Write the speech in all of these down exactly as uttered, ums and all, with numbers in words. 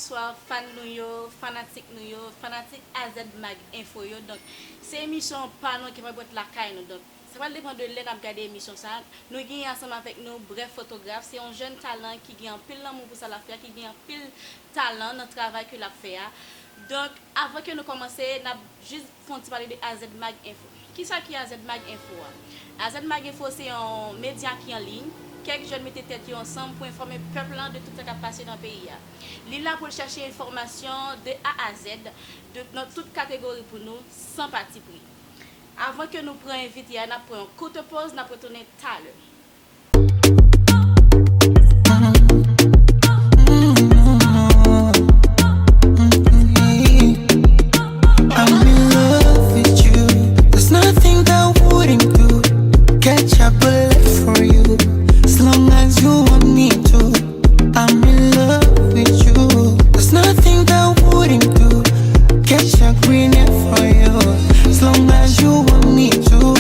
Bonswa fan nou yo, fanatik nou yo, fanatik A Z Mag Info yo. Donk, se emisyon pa nou ki pral pran lakay nou. Donk, sa pral depann de lè n ap gade emisyon sa. Nou genyen ansanm avèk nou Bref Fotograf. Se yon jèn talan ki gen anpil lanmou pou sa l ap fè a, ki gen anpil talan nan travay ke l ap fè a. Donk, avan ke nou kòmanse, n ap jis fè yon ti pale de A Z Mag Info. Kisa ki A Z Mag Info a? A Z Mag Info se yon medya ki an liy. Kèk jèn mete tèt yo ansanm pou enfòme pèp lan de tout sa k ap pase nan peyi a. Li la pou l chache enfòmasyon de A a Z, de, nan tout kategori pou nou, san patipri. Avan ke nou pran envite a, n ap pran yon kout pòz, n ap retounen talè. I'm in love with you. There's nothing that wouldn't do. Catch a bullet for you. As long as you want me to. I'm in love with you. There's nothing that wouldn't do. Catch a green hair for you. As long as you want me to.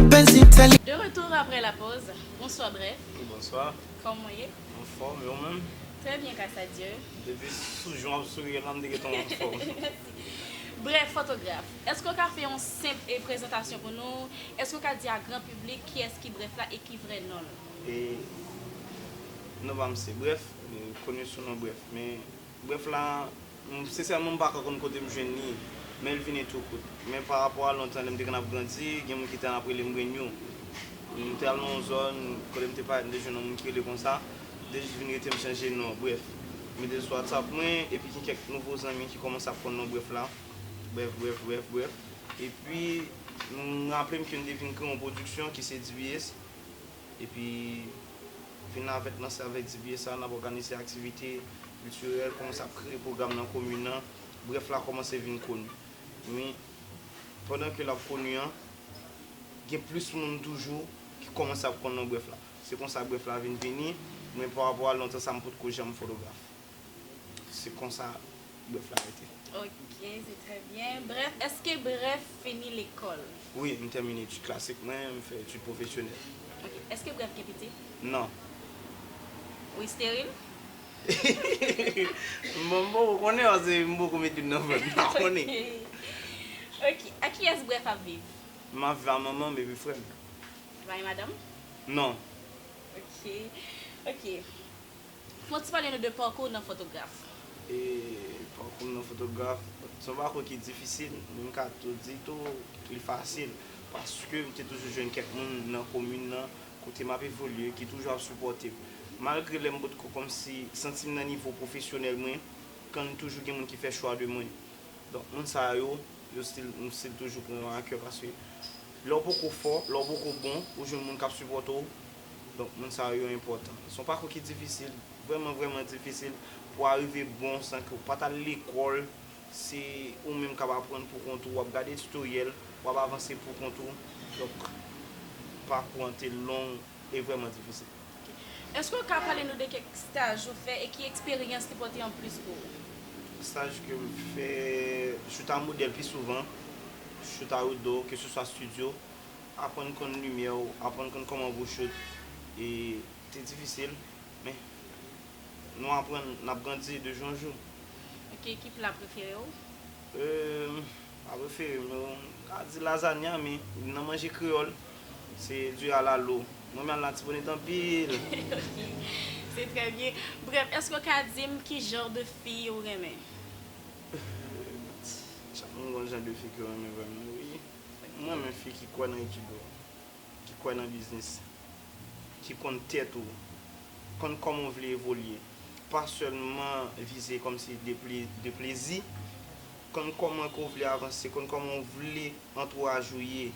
Penzi tali. De retour après la pause. Bonsoir, Bref. Bonswa, Kòman w ye? Anfòm, e ou menm? Très bien, grâce à Dieu. Depi sou jan w ap souri la, m te gentan anfòm. Bref, Fotograf, èske w ka fè yon senp e prezantasyon pou nou? Èske w ka di a gran piblik kiyès ki Bref la e ki vrè non l? E non pa m se Bref, e, koni sou non Bref. Men Bref la, m, sensèman, m pa ka konn kote m jwenn li, men l vini tou kout. Men pa rapò a lontan, lè m te konn ap grandi, gen moun ki te ap rele m Grenyo. M te al nan yon zòn, kote m te parèt, m te jwenn yon moun ki rele konsa, m te jis vin rete m chanje non, Bref. M mete l sou WhatsApp mwen, epi gen kèk nouvo zanmi ki kòmanse ap konn non Bref la. Bref, bref, bref, bref. Epi, m raple m ke m te vin kreye yon pwodiksyon ki se D B S. Epi, vin avèk, lanse avèk D B S sa, n ap òganize aktivite kiltirèl, kòmanse ap kreye pwogram nan komin nan. Bref la kòmanse vin koni. Men, pandan ke l ap koni an, gen plis moun toujou ki kòmanse ap konn non Bref la. Se konsa Bref la vin vini, men pa rapò a lontan sa m potko janm fotograf. Se konsa Bref la rete. Ok, c'est très bien. Bref, èske Bref fini lekòl? Wi, m tèmine etid klasik mwen, m fè etid pwofesyonèl. Ok, èske Bref gen pitit? Non. Ou esteril? M bon, m poko konnen, paske m poko met youn nan vant, m pa konnen. Ok, a kiyès Bref ap viv? M ap viv a manman m epi frè m. Ou pa gen madanm? Non. Ok, ok. Fè yon ti pale nou de pakou w nan fotograf. E pakou m nan fotograf, se yon pakou ki difisil, men m ka tou di tou, li fasil, paske m te toujou jwenn kèk moun nan komin nan, kote m ap evolye, ki toujou ap sipòte m. Malgre lè m potko kòmsi santi m nan nivo pwofesyonèl mwen, kanmenm toujou gen moun ki fè chwa de mwen. Donk, moun sa yo, yo still, m still toujou pran yo a kè, paske lè w poko fò, lè w poko bon, ou jwenn moun k ap sipòte w. Donk, moun sa yo enpòtan. Se yon pakou ki difisil, vrèman, vrèman difisil pou w arive bon san ke w pa t al lekòl. Se ou menm k ap aprann pou kont ou, w ap gade titoryèl, w ap avanse pou kont ou. Donk, pakou an te long e vrèman difisil. Èske w ka pale nou de kèk staj ou fè e ki eksperyans li pote anplis pou ou? Staj ke m fè, shoot a modèl pi souvan, shoot a outdoor, ke se swa studio, aprann konn limyè w, aprann konn kòman pou shoot, e te difisil, men nou aprann, n ap grandi de jou an jou. Ok, ki pla prefere w? Euh, pla prefere m yo, m ka di lazanya, men nan manje kreyòl, se du halal. Mwen menm Latibonit anpil. Se trè byen. Bref, èske w ka di m ki jan de fi ou renmen? Chak moun gon jan de fi ke yo renmen vrèman, wi. Mwen renmen fi ki kwè nan etid yo, ki kwè nan biznis, ki konn tèt ou, konn kòman w vle evolye. Pa sèlman vize kòmsi de ple-, de plezi, konn kòman ke w vle avanse, konn kòman w vle antouraj ou ye.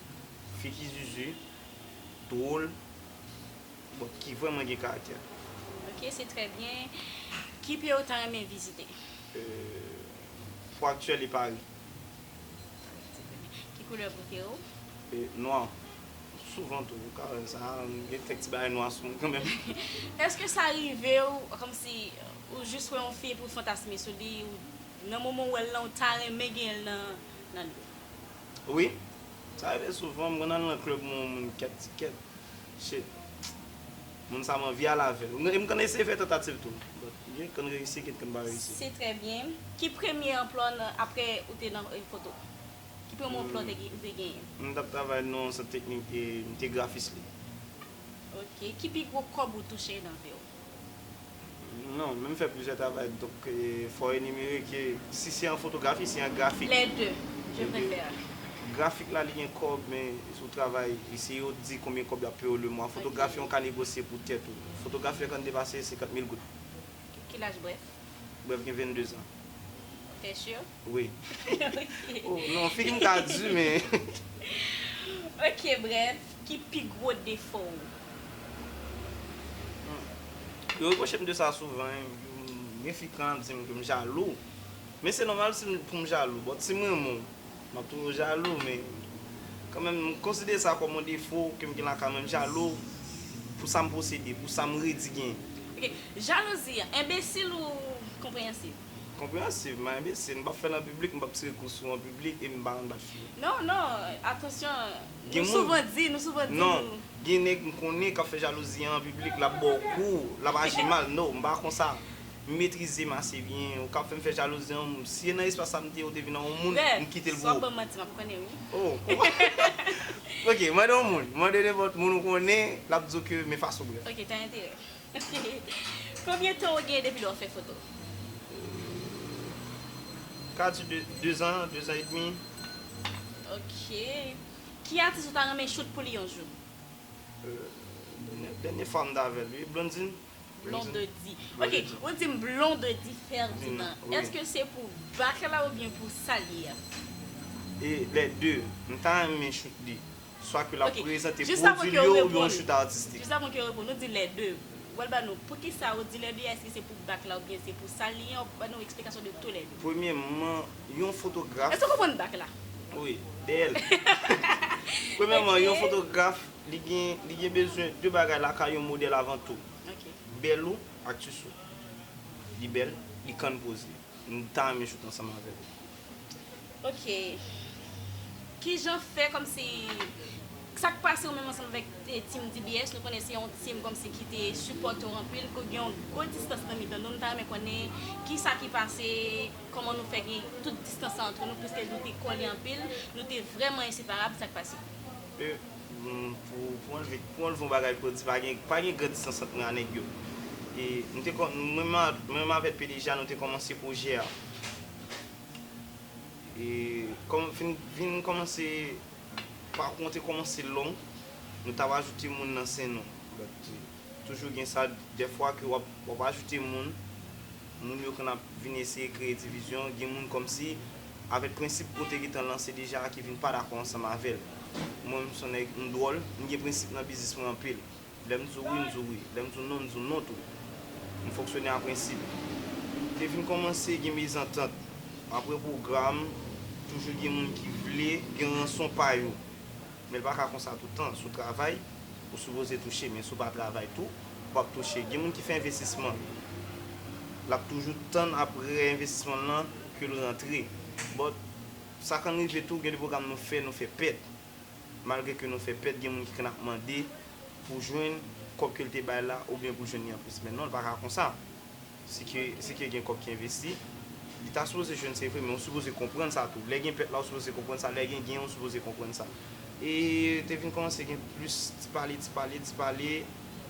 Fi ki zuzu, dwòl, bon, ki vrèman gen karaktè. Ok, se trè byen. Ki peyi w ta renmen vizite? Euh, pou aktyèl e Pari. Ki koulè prefere w? E nwa. Souvan tou, ou ka wè sa, m gen kèk ti bagay nwa sou mwen kanmenm. Èske sa rive w, kòmsi ou jis wè yon fi epi w fantasme sou li, ou nan moman w wè l lan, ou ta renmen gen l nan, nan li? Wi, sa rive souvan, m konn al nan klèb, mwen, yon moun kèk ti kèk. Shit. Moun sa m anvi ale avè l. E m konn eseye fè tantativ tou. But, gen, konn reyisi, gen konn pa reyisi. Se trè byen. Ki premye anplwa w nan, apre ou te nan eh, foto? Ki premye anplwa w te gen- ou te genyen? M t ap travay nan yon sant teknik e m te grafis li. Ok. Ki pi gwo kòb ou touche nan vi w? Non, men m fè plizyè travay, donk eh, fò enimere ke si se an fotografi, se an grafik. Les deux, je préfère. Grafik la, li gen kòb, men sou travay, e se yo di konbyen kòb y ap peye w le mwa. Fotografi, yon ka negosye pou tèt ou. Fotografi, lè kan depase senkant mil goud. Ki laj Bref? Bref, gen venndezan. T'es sûr? Wi. Ok. Oh, non, figi m ka di, men. Ok, Bref. Ki pi gwo defo w? Yo repwoche m de sa souvan, hein. Gen fi k konn ap di m ke m jalou. Men se nòmal si m- pou m jalou. But si m renmen w, m ap toujou jalou, men kanmenm, m konsidere sa kòm yon defo ke m gen lakay mwen, m jalou pou sa m posede, pou sa m redi gen. Ok, jalouzi, enbesil ou konpreyansiv? Konpreyansiv, m pa enbesil, m p ap fè l an piblik, m p ap tire kou sou an piblik e m pa konn bat fi. Non, non, atansyon, Gen nou moun- souvan di, nou souvan di Non, nou. Gen nèg m konnen k ap fè jalouzi an piblik, l ap ba w kou, l ap aji mal. Non, m pa konsa. M metrize m ase byen, ou ka fè m fè jalouzi an, si e nan espas sa m te ye, ou te vin nan yon moun, m kite l pou ou. Ban manti, m ap konnen wi. Oh, kouman? Ok, mande yon moun, mande nenpòt moun ou konnen, l ap di w ke men fason Bref. Ok, t'as intérêt. Ok. Konbyen tan ou gen depi lè w fè foto? Ka di de, de zan, de zan edmi. Ok. Ki atis ou ta renmen shoot pou li yon jou? Dènye fwa m t avè l, wi, Blondine. Blondedy. Ok, ou di m Blondedy Ferdinand. Èske se pou bak la oubyen pou sa l ye a? E lè de, m ta renmen shoot li. Swa ke l ap prezante pwodui l yo oubyen yon shoot artistik. Jis avan ke w reponn, nou di lè de. W al ba nou, poukisa ou di lè de a, èske se pou bak la oubyen se pou sa l ye a, ou ba nou eksplikasyon de tou lè de. Premyèman, yon fotograf. Èske w konprann bak la? Wi, dèyè l. Premyèman, yon fotograf, li gen, li gen bezwen de bagay lakay yon modèl avan tou. Ok. Bèl ou ak tisou. Li bèl, li kann poze. M ta renmen shoot ansanm avè l. Ok. Kijan fè kòmsi sa k pase ou menm ansanm avèk eh, team D B S, nou konnen se yon team kòmsi ki te sipòte w anpil, ke gen yon gwo distans nan mitan nou, nou ta renmen konnen kisa ki pase, kòman nou fè gen tout distans sa antre nou, piske nou te kole anpil, nou te vrèman enseparab, sa k pase? E, mm, pou, pou anlve, pou anlve yon bagay pou di, pa gen, pa gen gran distans ant mwen a nèg yo. E, m te kò- mwen menm a- mwen menm avèk P D G a, nou te kòmanse pwojè a. E kòm vin, vin kòmanse, pakou an te kòmanse long, nou t ap ajoute moun nan sen nou. But, toujou gen sa, dèfwa ke w ap, w ap ajoute moun, moun yo konn ap vin eseye kreye divizyon, gen moun kòmsi, avèk prensip ou te gentan lanse deja a ki vin pa dakò ansanm avè l. Mwen, m se yon nèg, m dwòl, m gen prensip nan biznis mwen anpil. Lè m di w wi, m di w wi. Lè m di w non, m di w non tou. M fonksyone a prensip. Te vin kòmanse gen mezantant. Apre pwogram, toujou gen moun ki vle gen ranson pa yo. Men l pa ka konsa tout tan. Si w travay, ou sipoze touche. Men si w pa travay tou, ou p ap touche. Gen moun ki fè envestisman. L ap toujou tann apre envestisman l lan ke l rantre. But, sa konn rive tou, gen de pwogram nou fè, nou fè pèt. Malgre ke nou fè pèt, gen moun ki konn ap mande pou jwenn kòb ke l te bay la oubyen pou jwenn li anplis. Men non, l pa ka konsa. Si ke, si ke gen kòb ki envesti, li ta sipoze jwenn, se vre, men ou sipoze konprann sa tou. Lè gen pèt la, ou sipoze konprann sa. Lè gen gen, ou sipoze konprann sa. E te vin kòmanse gen plis ti pale, ti pale, ti pale.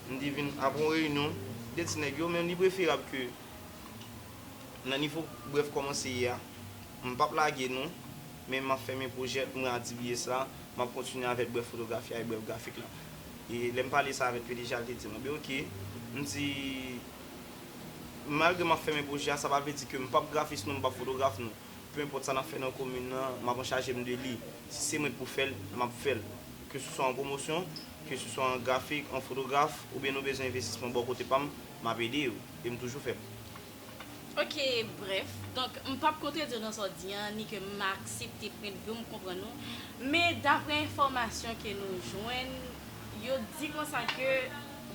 M te vin, apre yon reyinyon, m te di nèg yo, men li preferab ke nan nivo Bref kòmanse ye a, m p ap lage nou, men m ap fèmen pwojè mwen a D B S la, m ap kontinye avèk Bref Fotografi a e Bref Grafik la. E lè m pale sa avèk P D G a, l te di m, enben oke, m di, malgre m ap fèmen pwojè a, sa pa vle di ke m p ap grafis nou, m p ap fotograf nou. Peu importe sa n ap fè nan komin nan, m ap anchaje m de li. Si se mwen k pou fè l, m ap fè l. Ke se swa an pwomosyon, ke se swa an grafik, an fotograf, oubyen nou bezwen envestisman bò kote pa m, m ap ede yo. E m toujou fè l. Ok, Bref, donk m p ap kontredi w nan sa w di an, ni ke m aksepte pwennvi w, m konprann ou. Men daprè enfòmasyon ke nou jwenn, yo di konsa ke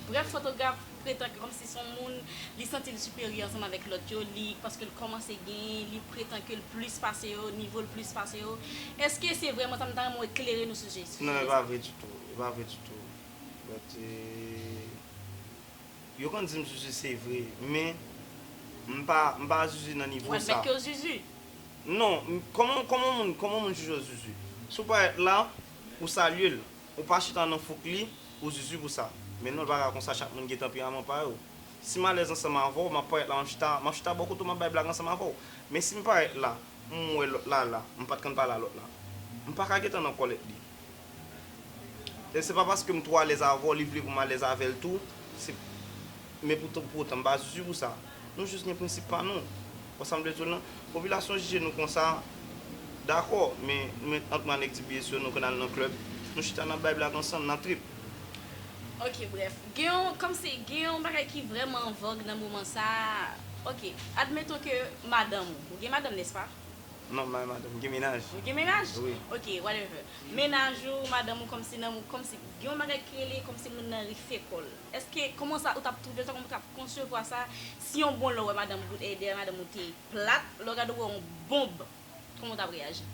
Bref Fotograf pretan ke kòmsi se yon moun, li santi l siperyè ansanm avèk lòt yo, li, paske l kòmanse genyen, li pretan ke l plis pase yo, nivo l plis pase yo. Èske se vrèman sa? M ta renmen w eklere nou sou sijè sa. Non, e pa vre ditou, e pa vre ditou. But, eh, Yo konn di m zuzu se vre, men m pa, m pa zuzu nan nivo sa. Ou admèt ke w zuzu? Non, m- kòman, kòman moun, kòman moun jije w zuzu? Si w parèt la, ou salye l, ou pa chita nan fouk li, ou zuzu pou sa. Men non, l pa ka konsa, chak moun gen tanperaman pa yo. Si m alèz ansanm avè w, m ap parèt la, m ap chita, m ap chita bò kote w, m ap bay blag ansanm avè w. Men si m parèt la, m wè lòt la la, m pa t konn pale a lòt la, m pa ka gentan nan kòlèt li. E se pa paske m twò alèz avè w, li vle pou m alèz avè l tou. Se, men poutan, pou otan, m pa zuzu pou sa. Nou jis gen prensip pa nou. Ou konprann sa m vle di w lan? Popilasyon jije nou konsa, dakò, men nou met ant mwen avèk ti biyè si yo, nou konn al nan klèb, nou chita, n ap bay blag ansanm, n ap trip. Ok, brèf. Gen yon, kòmsi, gen yon bagay ki vrèman an vòg nan moman sa a. Ok, admeton ke madanm ou, ou gen madanm, nèspa? Non, m pa gen madanm, m gen mennaj. Ou gen mennaj? Wi. Ok, whatever. Mennaj ou, madanm ou, kòmsi nan, kòmsi, gen yon bagay ki rele, kòmsi moun nan rife kò l. Èske, kòman sa, ou t ap twouve sa, kòman ou t ap konsevwa sa, si yon bon lè w wè madanm ou, e dèyè madanm ou te plat, lè w gade w wè yon bonb, kòman w t ap reyaji?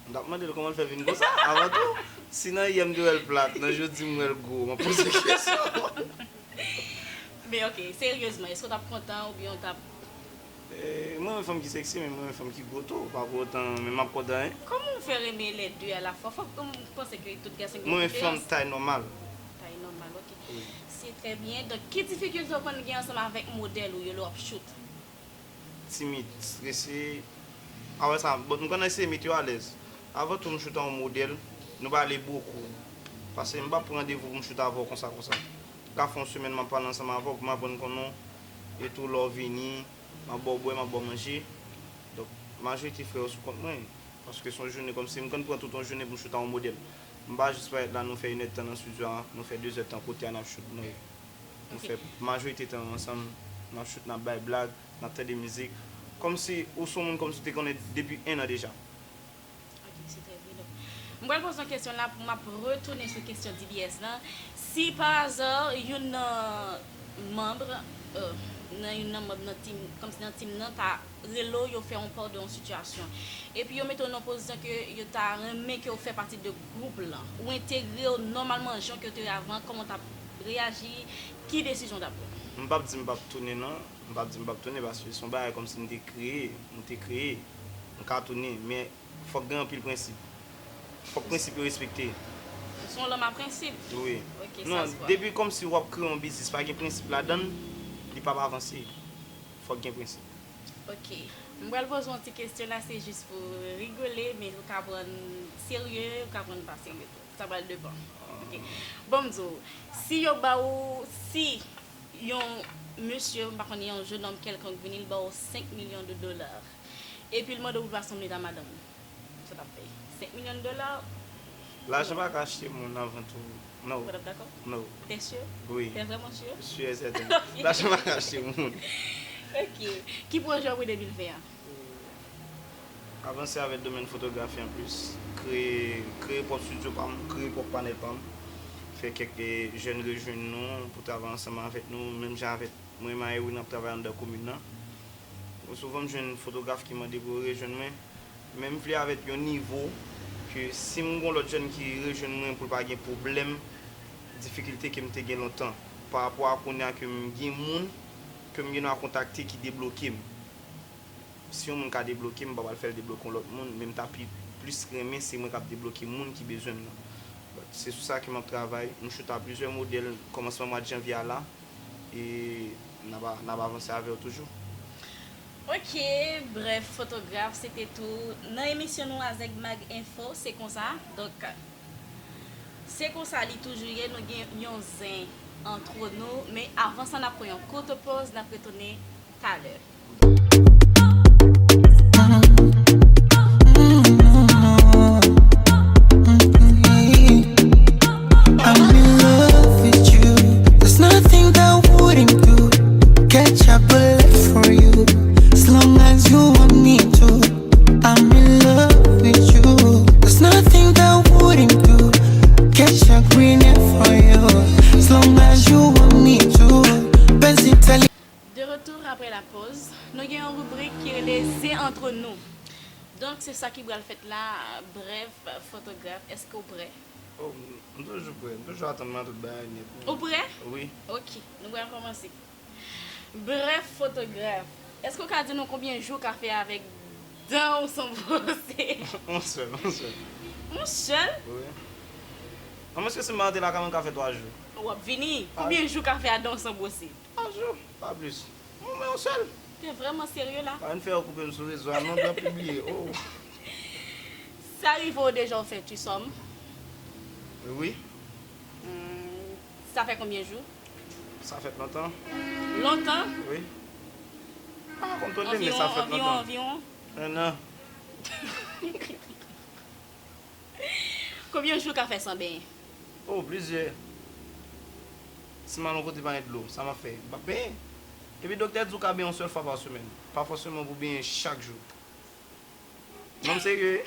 M t ap mande l kòman l fè vin konsa, avan tou. Si nan yè m te wè l plat, nan jodi m wè l gwo, m ap poze kesyon. Men ok, seryezman, èske w t ap kontan oubyen w t ap E, mwen renmen fanm ki seksi, men mwen renmen fanm ki gwo tou. Pa pou otan, men m ap kontan, hein. Kòman w fè renmen les deux à la fois? Fòk, m panse ke tout gason gen preferans. Mwen renmen fanm tay nòmal. Tay nòmal, ok. Wi. Se trè byen. Donk, ki difikilte w konn gen ansanm avèk modèl ou yo lè w ap shoot? Timid, strese. Apre sa, bon, m konn eseye mete yo alèz. Avan tou, m shoot a yon modèl. Nou pa ale bokou. Paske m p ap pran randevou pou m shoot avè w konsa, konsa. M ka fè yon semèn m ap pale ansanm avè w pou m aprann konnen w. E tou, lè w vini, m ap ba w bwè, m ap ba w manje. Donk, majorite frè yo sou kont mwen. Paske se yon jounen kòmsi m konn pran tout yon jounen pou m shoot a yon modèl. M pa jis parèt la, nou fè inèdtan nan estidyo a, nou fè dezèdtan kote a, n ap shoot. Non. Nou fè majorite tan ansanm, n ap shoot, n ap bay blag, n ap tande mizik. Kòmsi ou se yon moun kòmsi w te konnen depi en an deja. Ok, se trè byen. Donk, m pral poze yon kesyon la, pou m ap retounen sou kesyon D B S lan. Si pa aza, youn nan manm, euh, nan youn nan manm nan team, kòmsi nan team nan, ta rele w, yo fè yon pa de yon sitiyasyon. Epi yo mete w nan pozisyon ke yo ta renmen ke w fè pati de gwoup lan. Ou entegre yo nòmalman jan ke w te ye avan, kòman w t ap reyaji, ki desizyon w t ap pran? M p ap di m p ap tounen, non. M p ap di m p ap tounen, paske se yon bagay kòmsi m te kreye, m te kreye. M ka tounen, men fòk gen anpil prensip. Fòk prensip yo respekte. Ou se yon lòm a prensip? Wi. Ok, sa se kwa. Non, depi kòmsi w ap kreye yon biznis, pa gen prensip ladan l, li p ap avanse. Fòk gen prensip. Ok. M pral poze yon ti kesyon la, se jis pou rigole, men ou ka pran serye, ou ka pran pa serye tou. Sa pral depann. Ok. Ban m di w, si yo ba w, si yon mesye, m pa konnen, yon jenòm kèlkonk vini, l ba w senk milyon de dola, epi l mande w pou l pa sanble a madanm ou, sa w t ap fè? Senk milyon de dola? Lajan pa ka achte moun avan tou. No. Ou pa t ap dakò? No. T'es sûr? Wi. T'es vraiment sûr? Sûr et certain. Lajan pa ka achte moun. Ok. Ki pwojè w pou de mil ven an? Avanse avèk domèn fotografi an plis. Kreye, kreye pwòp estidyo pa m, kreye pwòp panèl pa m. Fè kèk, eh, jèn rejwenn nou pou travay ansanm avèk nou, menm jan avèk mwen, Mayewi, n ap travay anndan komin nan. Souvan m jwenn fotograf ki mande pou yo rejwenn mwen, men m vle avèk yon nivo ke si m gon lòt jèn ki rejwenn mwen pou l pa gen pwoblèm, difikilte ke m te gen lontan, pa rapò a kounye a ke m gen moun ke m gen dwa kontakte ki debloke m. Si yon moun ka debloke m, m pa pral fè l debloke yon lòt moun, men m ta pi, plis renmen se mwen k ap debloke moun ki bezwen m nan. But, se sou sa ke m ap travay. M shoot a plizyè modèl kòmansman mwa janvye a la, e n ap, n ap avanse avè w toujou. Ok, brèf, fotograf, se te tou nan emisyon nou Azèg Mag Enfo, se konsa. Donk, se konsa li toujou ye, nou gen yon zen antre nou, men avan sa, n ap pran yon kout poz, n ap retounen talè. I'm in love with you. There's nothing that wouldn't do. Catch a bullet for you. As long as you want me to. I'm in love with you. There's nothing that wouldn't do. Catch a green hair for you. As long as you want me to. Penzi tali. De retour après la pause, nou gen yon ribrik ki rele Zen antre nou. Donk, se sa ki pral fèt la, brèf, fotograf, èske w prè? Oh, m toujou prè, m toujou atann nan tout bagay nèt. Ou prè? Wi. Ok, nou pral kòmanse. Brèf, fotograf, èske w ka di nou konbyen jou w ka fè avèk dan w san bwose? Yon sèl, yon sèl. Yon sèl? Wi. Anmwens ke si m pa antre lakay mwen, m ka fè twa jou. W ap vini. Konbyen jou w ka fè a dan w san bwose? Twa jou, pa plis. Mwen, mwen yon sèl. Te vrèman serye la. Pa vin fè yo koupe m sou rezo a non, blan pibliye. Oh. Sa rive w deja w fè trisòm? Wi. Hmm, sa fè konbyen jou? Sa fèt lontan. Lontan? Wi. M pa kontwole, men sa fèt lontan. Anviwon, anviwon, anviwon? En an. Konbyen jou w ka fè san benyen? Oh, plizyè. Si m al yon kote pa gen dlo, sa m ap fè? M p ap benyen. Epi doktè di w ka benyen yon sèl fwa pa semèn. Pa fòseman pou w benyen chak jou. Non, m serye.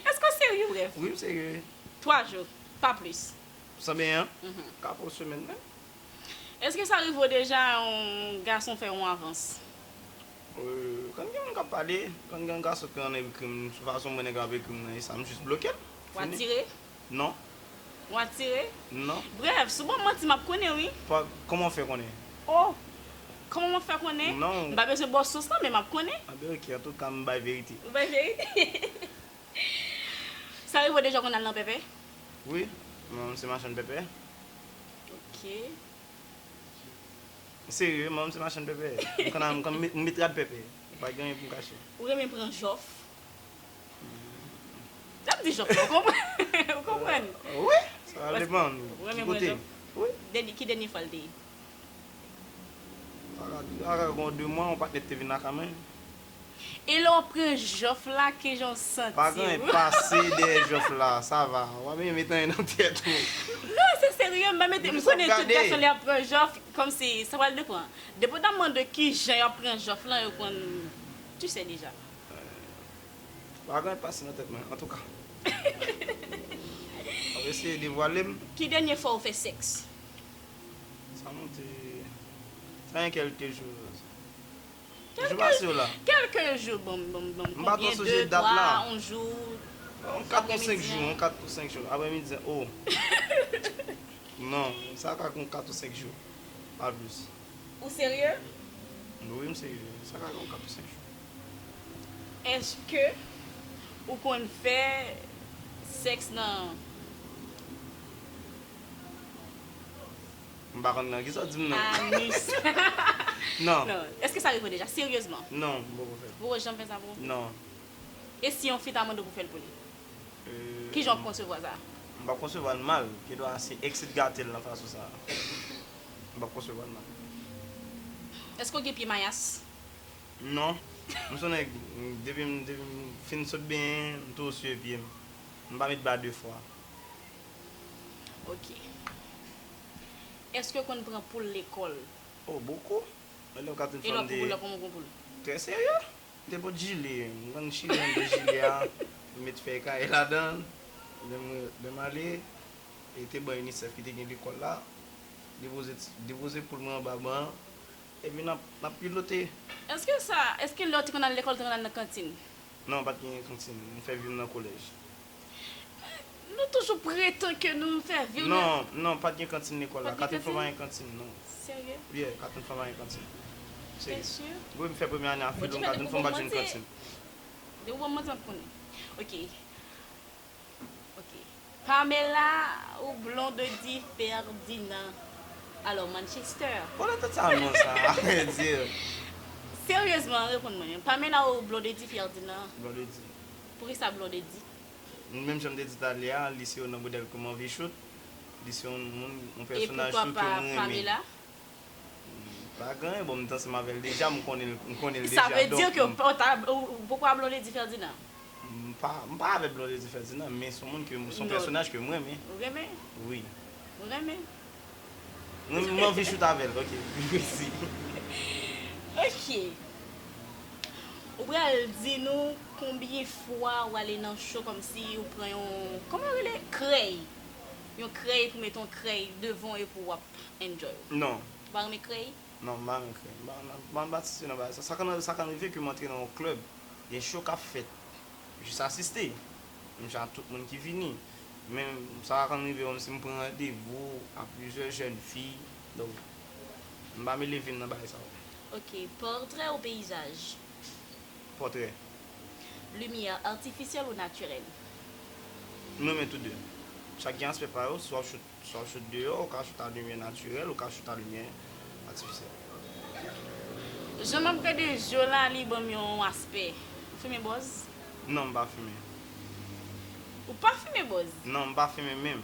Èske w serye, brèf? Wi, m serye. Twa jou, pa plis. San benyen? Mhm. Ka fè yon semèn menm. Èske sa rive w deja yon gason fè yon avans? Kan gen moun k ap pale, kan gen yon gason ki ann ekri m sou fason mwen nèg la ap ekri m nan, e sa m jis bloke l. W atire? Non. W atire? Non. Brèf, si w ban m manti, m ap konnen wi. Pa, kòman w fè konnen? Oh! Kòman m ap fè konnen? Non. M pa bezwen ba w sous lan, men m ap konnen. Anben, oke, antouka, m bay verite. Ou bay verite? Sa rive w deja konn al nan pèpè? Wi, mwen menm se machann pèpè. Ok. Serye, mwen menm se machann pèpè. M konn al, m konn met, m met rad pèpè. Pa gen anyen pou m kache. Ou renmen pran jòf? N ap di jòf la, ou konprann? Ou konprann? Wi, sa va depann. Ou renmen pran jòf? Wi. Ki dènye fwa l te ye? Sa ka, sa ka gen de mwa, yon patnè te vin lakay mwen. E lè w pran jòf la, kijan w santi w? Pa gen anyen k pase dèyè jòf la, sa va. W ap met anyen nan tèt ou. Non, se serye, m pa mete, m konnen tout gason lè y ap pran jòf, kòmsi, sa pral depann. Depandaman de kijan y ap pran jòf lan, yo konn, tu sais déjà. Pa gen anyen k pase nan tèt mwen, antouka. W ap eseye devwale m. Ki dènye fwa w fè sèks? Sa monte. Sa gen kèlke jou. Jou pase yo la. Kèlke jou, bon, bon, bon. M pa twò sonje dat la. Yon jou. Yon kat ou senk jou, yon kat ou senk jou. Aprè midi, oh. Non, sa ka yon kat ou senk jou. Pa plis. Ou serye? Wi, m serye. Sa ka yon kat ou senk jou. Èske ou konn fè sèks nan M pa konn nan. Kisa w di m nan? Anis. Non. Non. Èske sa rive w deja? Seryezman? Non, m poko fè l. Ou poko janm fè sa pou yon fi? Non. E si yon fi ta mande w pou w fè l pou li? Kijan w ap konsevwa sa? M p ap konsevwa l mal. Gendwa se èks li t gate l nan fason sa a. M p ap konsevwa l mal. Èske w gen pye mayas? Non. M se yon nèg, depi m, depi m fin sot benyen, m toujou siye pye m. M pa met ba de fwa. Ok. Èske w konn pran poul lekòl? Oh, bokou. Mwen lè w ka t vin fanm de. E lè w ap pran poul la, kòman w pran poul? Trè serye. M te pot jile, m konn chire anndan jile a, m met fèy kaye ladan l. Lè m, lè m ale, e te ban Unicef ki te gen lekòl la, depoze, depoze poul mwen anba ban an, epi n ap, n ap pilote. Èske sa, èske lè w te konn al lekòl, w te konn al nan kantin? Non, pa t gen kantin, m fè vi m nan kolèj. Nou toujou pretann ke nou fè vi nou. Non, non, pa t gen kantin lekòl la. Katrèfò pa gen kantin, non. Serye? Yeah, Katrèfò pa gen kantin. Serye. Wi, m fè premye ane a filo, Katrèfò pa t jwenn kantin. Depi w ban m manti, m ap konnen. Ok. Ok. Pamela ou Blondedy Ferdinand? Alò, Manchester. Kote w tande sa non sa, a vrè di? Seryezman, reponn mwen. Pamela ou Blondedy Ferdinand? Blondedy. Poukisa Blondedy? Menm jan m te di talè a, li se youn nan modèl ke m anvi choute. Li se yon moun, yon pèsonaj tou ke m renmen. E poukwa pa Pamela? Pa gen anyen, bon, m t ansanm avè l deja, m konnen l, m konnen l deja. Sa vle di ke w pa, w poko a Blondedy Ferdinand? M pa, m pa avè Blondedy Ferdinand, men se yon moun ke m, se yon pèsonaj ke m renmen. Ou renmen? Wi. Ou renmen? Mwen, m anvi choute avè l, ok. Mèsi. Ok. Ou pral di nou konbyen fwa ou ale nan show kòmsi ou pran yon, kòman yo rele? Krèy. Yon krèy, pou mete yon krèy devan w epi w ap enjoy ou. Non. Ou pa renmen krèy? Non, m pa renmen krèy. M pa, m pa, m pa patisipe nan bagay sa. Sa konn, sa konn rive ke m antre nan yon klèb, gen show k ap fèt. Jis asiste. Menm jan ak tout moun ki vini. Men sa pa konn rive kòmsi m pran randevou a plizyè jèn fi. Donk, m pa mele vi m nan bagay sa yo. Ok, pòtrè ou peyizaj? Pòtrè. Limyè atifisyèl ou natirèl? M renmen tou de. Chak gen aspè pa yo, si w ap choute, si w ap choute deyò, ou ka choute a limyè natirèl, ou ka choute a limyè atifisyèl. Jan m ap gade je w la, li ban m yon aspè. Ou fimen bòz? Non, m pa fimen. Ou pa fimen bòz? Non, m pa fimen menm.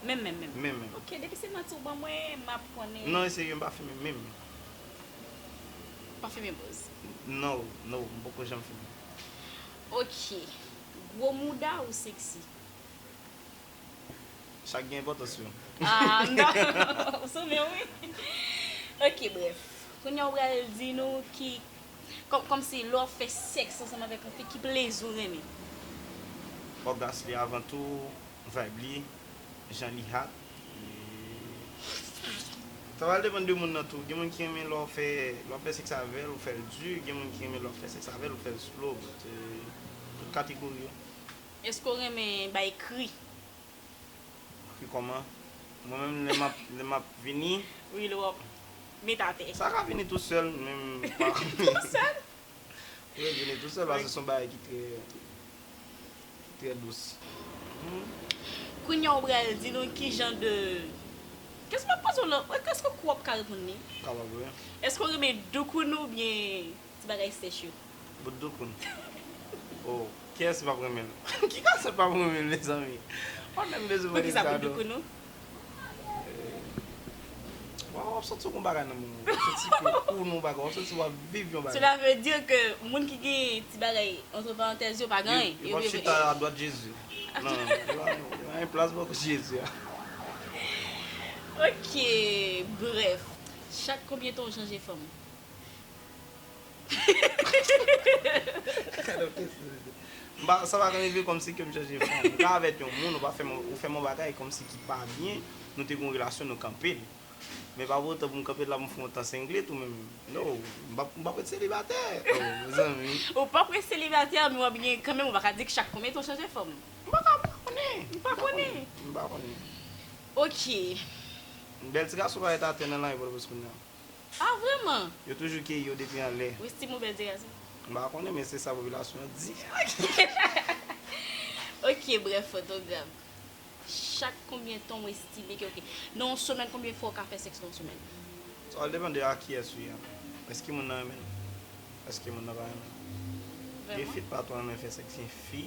Menm, menm, menm. Menm, menm. Ok, depi se manti ou ban mwen, m ap konnen. Non, e serye, m pa fimen menm. Pa fimen bòz. No, no, m poko janm fimen. Ok. Gwo mouda ou seksi? Chak gen enpòtans yo. Ah, non. Ou sou men, wi. Ok, bref. Kounye a ou pral di nou ki. Kòm, kòmsi lè w ap fè sèks ansanm avèk yon fi, ki plezi ou renmen? Ògas li avan tou, vibe li, jan li hot. E, sa pral depann de moun nan tou. Gen moun ki renmen lè w fè, lè w fè sèks avè l, ou fè l di. Gen moun ki renmen lè w fè sèks avè l, ou fè l slow. But, e, tout kategori yo. Èske w renmen bay kri? Kri kòman? Mwen menm, lè m ap, lè m ap vini. Wi, lè w ap met atè. Sa ka vini tou sèl, men m pa. Tou sèl? Wi, vini tou sèl, paske se yon bagay ki trè, trè dous. Mhm. Kounye a ou pral di nou ki jan de. Kèske m ap poze w la? Kèske kou w ap ka reponn li? Kapab, wi. Èske w renmen doukoun oubyen ti bagay sèch yo? Bout doukoun. Oh, kiyès ki p ap renmen l? Ki gason p ap renmen l, mezanmi? Ou menm bezwen Poukisa pote bout doukoun ou? Wa, w ap santi w gon bagay nan men w. W ap santi ke ou nan bagay, w ap santi w ap viv yon bagay. Cela veut dire que moun ki gen ti bagay, entre parenthèses, yo pa gen anyen. Yo, yo p ap chita a dwat Jezi. Non, yo pa gen plas bò kote Jezi a. Ok, bref. Chak konbyen tan w chanje fanm? M pa, sa pa ka rive kòmsi ke m chanje fanm. M ka avèk yon moun, ou pa fè m, ou fè m yon bagay kòmsi ki pa byen, nou te gen yon relasyon, nou kanpe l. Men pa pou otan pou m kanpe l la pou m fè yon tan senglet ou menm. No, m p ap, m p ap ret selibatè. Oh, mezanmi. Ou p ap ret selibatè, men w ap gen kanmenm, ou pa ka di k chak konbyen tan w chanje fanm. M pa ka, m pa konnen. M pa konnen. M pa konnen. Ok. Bèl ti gason pa ret atè nan lari Pòtoprens kounye a. Ah, vrèman? Yo toujou keyi yo depi anlè. Ou estime w bèl ti gason? M pa konnen, men se sa popilasyon an di. Ok, bref, fotograf. Chak konbyen tan w estime ke, ok. Nan yon semèn, konbyen fwa w ka fè sèks nan yon semèn? Sa va depann de a kiyès ou ye. Èske moun nan renmen l? Èske moun nan pa renmen l? Gen Vrèman? Fi pa twò renmen fè sèks, gen fi,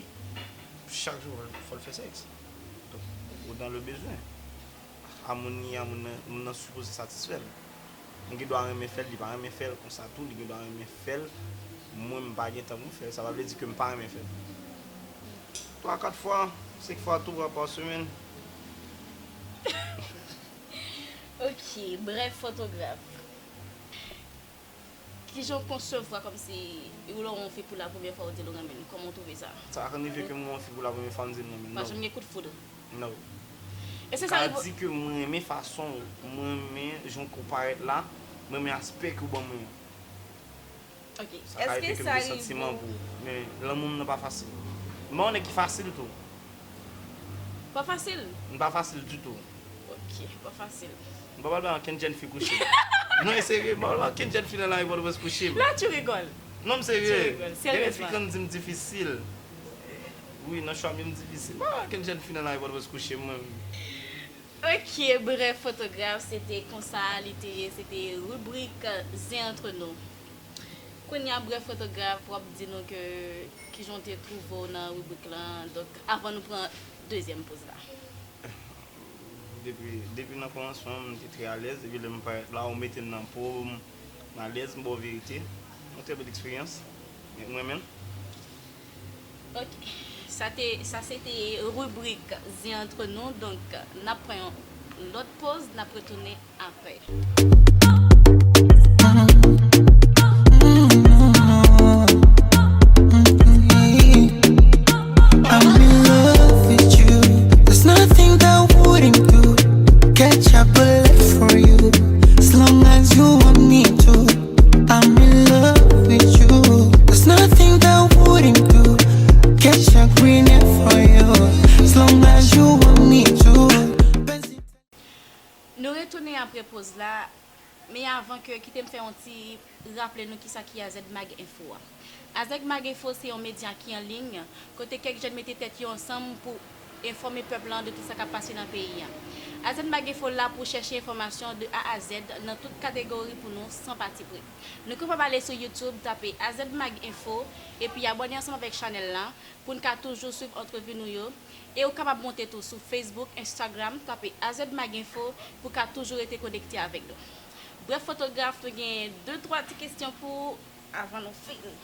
chak jou fò l, fò l fè sèks. Donk, ou dans le besoin. A moun li ye a, moun nan, moun nan sipoze satisfè l. M gen dwa renmen fè l, li pa renmen fè l, konsa tou, li gen dwa renmen fè l, mwen m pa gen tan pou m fè l, sa pa vle di ke m pa renmen fè l. Twa, kat fwa, senk fwa tou pa semèn. Ok, bref, fotograf. Kijan w konsevwa kòmsi ou lè w wè yon fi pou la premyè fwa ou di l ou renmen l? Kòman w twouve sa? Sa pa konn rive ke m wè yon fi pou la premyè fwa m di l m renmen l, Pa non. Janm gen kout foud? No. E se M sa ka rive. Di ke mwen renmen fason w, mwen renmen jan w parèt la, mwen renmen aspè ke w ban mwen an. Ok. Sa ka rive Èske ke m sa gen santiman pou ou. Men lanmou m nan pa fasil. M pa yon nèg ki fasil tou. Pa fasil? M pa fasil ditou. Ok, pa fasil. M pa pral bay ankenn jèn fi kouche m. Non, e serye, m pa pral bay ankenn jèn fi nan lari Pòtoprens kouche m. Là, tu rigoles. Non, m serye. Tu rigoles, Gen de fi sérieusement. K ann di m difisil. Wi, nan chwa m yo m difisil. M pa bay ankenn jèn fi nan lari Pòtoprens kouche m, mwen. Ok, bref, fotograf, se te konsa li te ye, se te ribrik Zen Antre Nou. Kounye a, bref, fotograf, w ap di nou ke kijan w te twouve w nan ribrik lan. Donk, avan nou pran dezyèm poz la. Depi, depi nan kòmansman, m te trè alèz. Depi lè m parèt la, ou mete m nan po, m alèz, m ba w verite. Yon trè bèl eksperyans. Mwen menm. Ok. Sa te, sa se te ribrik Zen Antre Nou. Donk, n ap pran yon lòt poz, n ap retounen apre. I'm in love with you. There's nothing that wouldn't do. Catch a bullet for you. As long as you want me to. I'm in love with you. There's nothing that wouldn't do. Catch a green hair for you. As long as you want Apre poz la, men avan ke, kite m fè yon ti raple nou kisa ki A Z Mag Info a. A Z Mag Info se yon medya ki an liy, kote kèk jèn mete tèt yo ansanm pou enfòme pèp lan de tout sa k ap pase nan peyi a. A Z Mag Info la pou chèche enfòmasyon de A a Z nan tout kategori pou nou, san patipri. Nou kapab ale sou YouTube, tape A Z Mag Info, epi abòne ansanm avèk chanèl la pou n ka toujou swiv antrevi nou yo. E ou kapab monte tou sou Facebook, Instagram, tape A Z Mag Info pou ka toujou rete konekte avèk nou. Brèf fotograf, nou gen de, twa ti kesyon pou ou avan nou fini.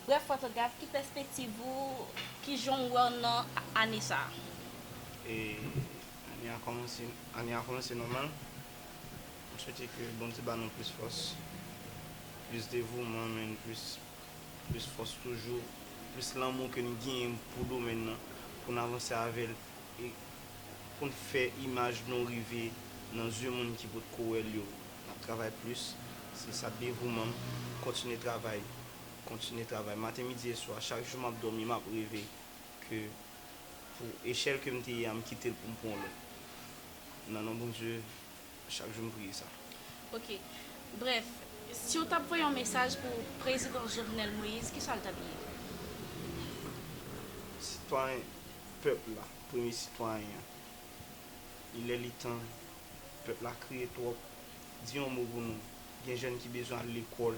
Brèf fotograf, ki pèspektiv ou, ki jan w wè w nan ane sa a? E ane a kòmanse, ane a kòmanse nòmal. M swete ke Bondye ba nou plis fòs, plis devouman, men plis, plis fòs toujou, plis lanmou ke n genyen pou domèn nan, pou n avanse avè l, e pou n fè imaj nou rive nan zye moun ki potko wè l yo. N ap travay plis, se sa devouman m, kontinye travay, kontinye travay. Maten, midi e swa, chak jou m ap dòmi, m ap reve ke pou echèl ke m te ye a, m kite l pou m pran yon lòt. Nan non Bondye, chak jou m priye sa. Ok. Brèf, si w t ap voye yon mesaj pou Prezidan Jovenel Moïse, kisa l t ap ye? Sitwayen, pèp la, premye sitwayen an. Il est le temps, pèp la kriye twòp. Di yon mo pou nou. Gen jèn ki bezwen al lekòl.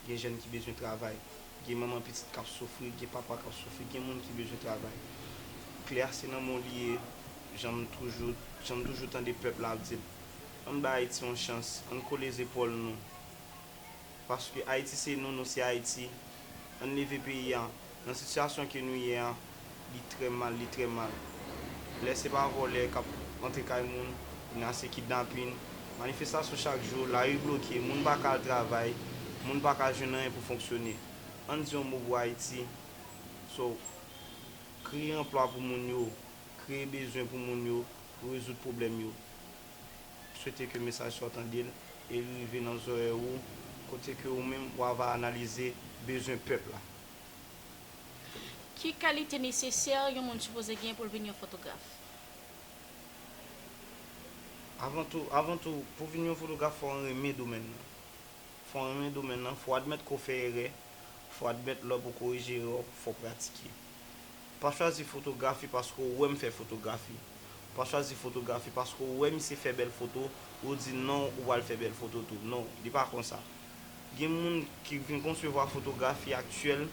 Gen jèn ki bezwen travay. Gen manman pitit k ap soufri, gen papa k ap soufri, gen moun ki bezwen travay. Kle a se nan men w li ye, jan m toujou, jan m toujou tande pèp la ap di l. Ann bay Ayiti yon chans, ann kole zepòl nou. Paske Ayiti se nou, nou se Ayiti. Ann leve peyi a. Nan sitiyasyon ke nou ye a, li trè mal, li trè mal. Lè se pa vòlè k ap antre kay moun, nan se kidnapin, manifestasyon chak jou, lari bloke, moun pa ka al travay, moun pa ka jwenn anyen pou fonksyone. Ann di yon mo pou Ayiti. So, kreye anplwa pou moun yo, kreye bezwen pou moun yo, pou rezoud pwoblèm yo. M swete ke mesaj sa w tande l e li rive nan zòrèy ou, kote ke ou menm ou ava analize bezwen pèp la. Ki kalite nesesè yon moun sipoze gen pou l vin yon fotograf? Avan tou, avan tou, pou vin yon fotograf, fò w renmen domèn nan. Fò w renmen domèn nan, fò w admèt ke w fè erè, fò w admèt lè w poko korije erè w, fò w pratike. Pa chwazi fotografi paske w wè m fè fotografi. Pa chwazi fotografi paske w wè misye fè bèl foto, ou di non, ou pral fè bèl foto tou. Non, li pa konsa. Gen moun ki vin konsevwa fotografi aktyèl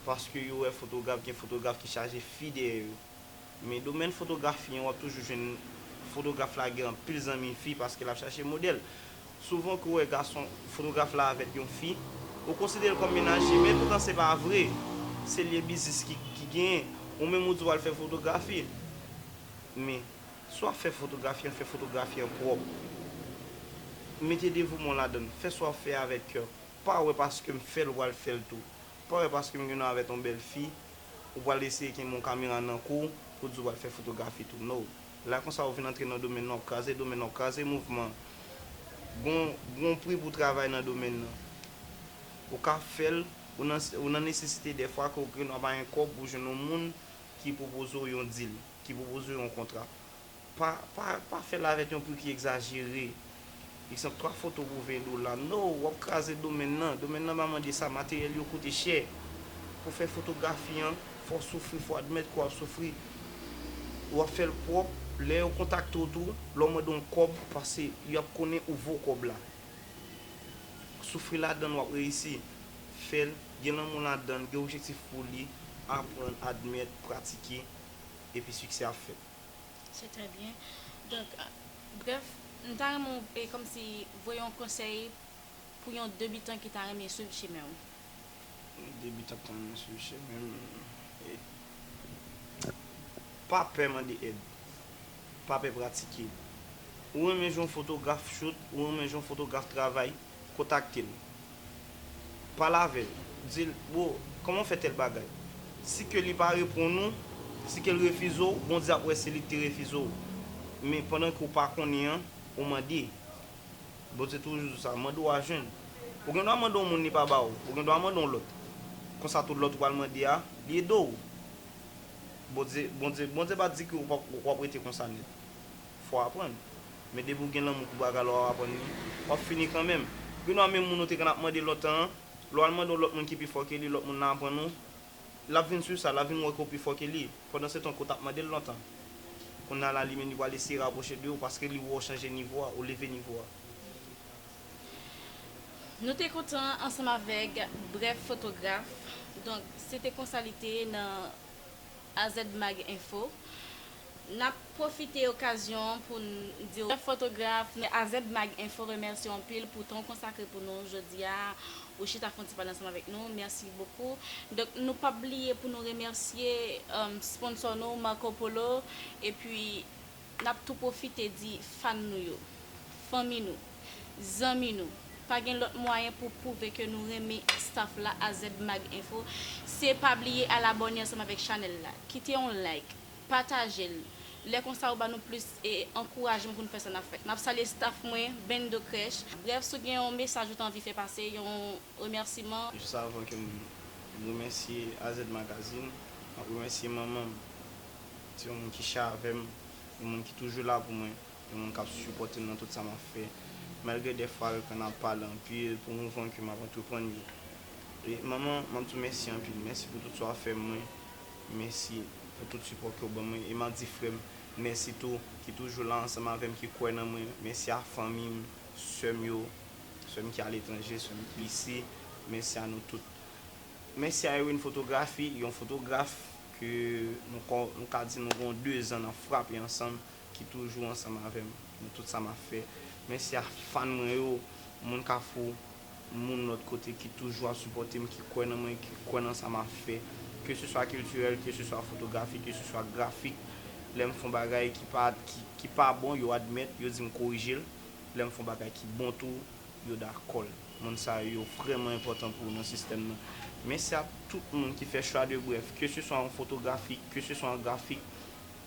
paske yo wè fotograf, gen fotograf ki chaje fi dèyè yo. Men domèn fotografi an, w ap toujou jwenn fotograf la gen anpil zanmi fi paske l ap chache modèl. Souvan ke w wè gason fotograf la avèk yon fi, ou konsidere l kòm menaje, men poutan se pa vre. Se lye biznis ki, ki genyen. Ou menm ou di w al fè fotografi. Men, si w ap fè fotografi an, fè fotografi an pwòp. Mete devouman w ladan l. Fè sa w ap fè avèk kè. Pa wè paske m fè l, ou pral fè l tou. Pa wè paske m gen nan avèk yon bèl fi, ou pral eseye kenbe yon kamera nan kou w, pou di w pral fè fotografi tou. No. La konsa ou vin antre nan domèn nan, w ap kraze domèn nan, w ap kraze mouvman an. Gon, gon pri pou travay nan domèn nan. Ou ka fè l, ou nan, ou nan nesesite dèfwa ke ou gen dwa pa gen kòb pou jwenn yon moun ki pwopoze w yon deal, ki pwopoze w yon kontra. Pa, pa, pa fè l avèk yon pri ki egzajere. Egzanp, twa foto pou ven dola. No, w ap kraze domèn nan. Domèn nan pa mande sa, materyèl yo koute chè. Pou fè fotografi an, fò w soufri, fò w admèt ke w ap soufri. W ap fè l pwòp, lè yo kontakte w tou, lè w mande yon kòb, paske y ap konnen ou vo kòb la. Soufri ladan l, w ap reyisi. Fè l, gen lanmou ladan l, gen objektif pou li, aprann, admèt, pratike, epi siksè ap fèt. Se trè byen. Donk, brèf, m ta renmen w, e, kòmsi, voye yon konsèy pou yon debitan ki ta renmen swiv chimen w. Yon debitan ki ta renmen swiv chimen m, e, pa pè mande èd. Pa pè pratike. Ou renmen jan yon fotograf shoot, ou renmen jan yon fotograf travay, kontakte l. Pale avè l. Di l, bro, kòman w fè tèl bagay? Si ke li pa reponn ou, si ke l refize w, Bondye ap wè se li ki te refize w. Men pandan ke w pa konnen an, ou mande. Bondye toujou di w sa, mande w a jwenn. Ou gen dwa mande yon moun li pa ba w, ou gen dwa mande yon lòt. Konsa tou lòt ou pral mande a, li ede w. Bondye, Bondye, Bondye pa di ke w ap, w ap rete konsa nèt. Fò w aprann. Men depi w gen lanmou pou bagay la, w ap aprann li, w ap fini kanmenm. Gen dwa menm moun ou te konn ap mande lontan an, lè w al mande yon lòt moun ki pi fò ke li, lòt moun nan aprann ou, l ap vin swiv sa, l ap vin wè ke w pi fò ke li. Pandan se tan ke w t ap mande l lontan. Kounye a la, li menm li pral eseye rapwoche de ou paske li wè w chanje nivo a, ou leve nivo a. Nou te kontan ansanm avèk Brèf Fotograf. Donk, se te konsa li te nan A Z Mag Info. N ap pwofite okazyon an pou n di w, Brèf Fotograf, A Z Mag Info remèsye w anpil pou tan w konsakre pou nou jodi a. Ou chita fè yon ti pale ansanm avèk nou. Mèsi bokou. Donk, nou p ap bliye pou nou remèsye um, sponsò nou, Marco Polo. Epi, n ap tou pwofite di fan nou yo, fanmi nou, zanmi nou, pa gen lòt mwayen pou pwouve ke nou renmen staff la, A Z Mag Info, se pa bliye al abòne ansanm avèk chanèl la. Kite yon like, pataje l. Lè konsa ou ba nou plis e ankourajman pou n fè sa n ap fè. M ap salye staff mwen, Bendo Crèche. Brèf, si w gen yon mesaj ou ta anvi fè pase, yon remèsiman. Jis avan ke m remèsye A Z Magazine, m ap remèsye manman m. Se yon moun ki chè avè m, yon moun ki toujou la pou mwen, yon moun k ap sipòte m nan tout sa m ap fè. Malgre dèfwa kan n ap pale anpil, pwomouvan ke m ap antreprann yo. E manman, m ap di w mèsi anpil. Mèsi pou tout sa w ap fè mwen. Mèsi pou tout sipò ke w ban mwen. E m ap di frè m, mèsi tou, ki toujou la ansanm avè m, ki kwè nan mwen. Mèsi a fanmi m, sè m yo, sè m ki aletranje, sè m ki isi. Mèsi a nou tout. Mèsi a Ewin Fotografi, yon fotograf ke nou ka, nou ka di nou gen dezan n ap frape ansanm, ki toujou ansanm avè m nan tout sa m ap fè. Mèsi a fan mwen yo, moun Kafou, moun lòt kote ki toujou ap sipòte m, ki kwè nan mwen, ki kwè nan sa m ap fè. Ke se swa kiltirèl, ke se swa fotografi, ke se swa grafik. Lè m fè yon bagay ki pa, ki, ki pa bon, yo admèt, yo di m korije l. Lè m fè yon bagay ki bon tou, yo dakò l. Moun sa yo vrèman enpòtan pou nan sistèm nan. Mèsi a tout moun ki fè chwa de Brèf, ke se swa yon fotografi, ke se swa yon grafik.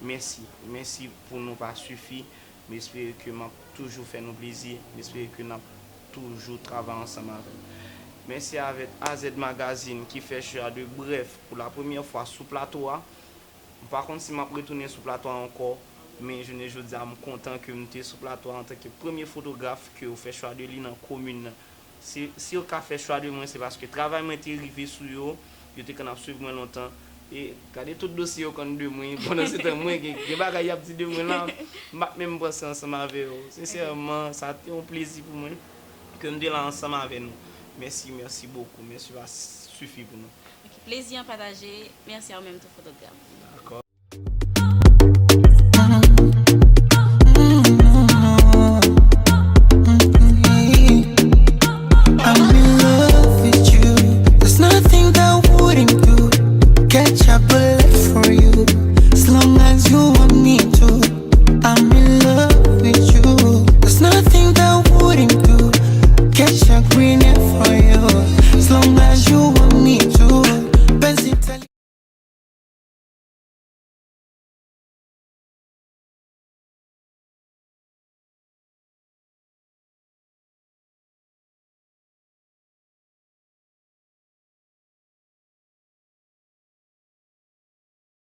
Mèsi. Mèsi pou nou pa sifi. M espere ke m ap toujou fè nou plezi. M espere ke n ap toujou travay ansanm avè m. Mèsi avèk A Z Magazine ki fè chwa de Brèf pou la premyè fwa sou plato a. M pa konn si m ap retounen sou plato a ankò, men jounen jodi a m kontan ke m te sou plato a antanke premye fotograf ke yo fè chwa de li nan komin nan. Si, si yo ka fè chwa de mwen, se paske travay mwen te rive sou yo, yo te konn ap swiv mwen lontan. E gade tout dosye yo konn de mwen, pandan se tan mwen gen, gen bagay y ap di de mwen la, m p ap menm panse ansanm avè yo. Sensèman, sa te yon plezi pou mwen ke m te la ansanm avè nou. Mèsi, mèsi bokou. Mèsi pa sifi pou nou. Ok, plezi an pataje. Mèsi a ou menm tou, fotograf. Dakò.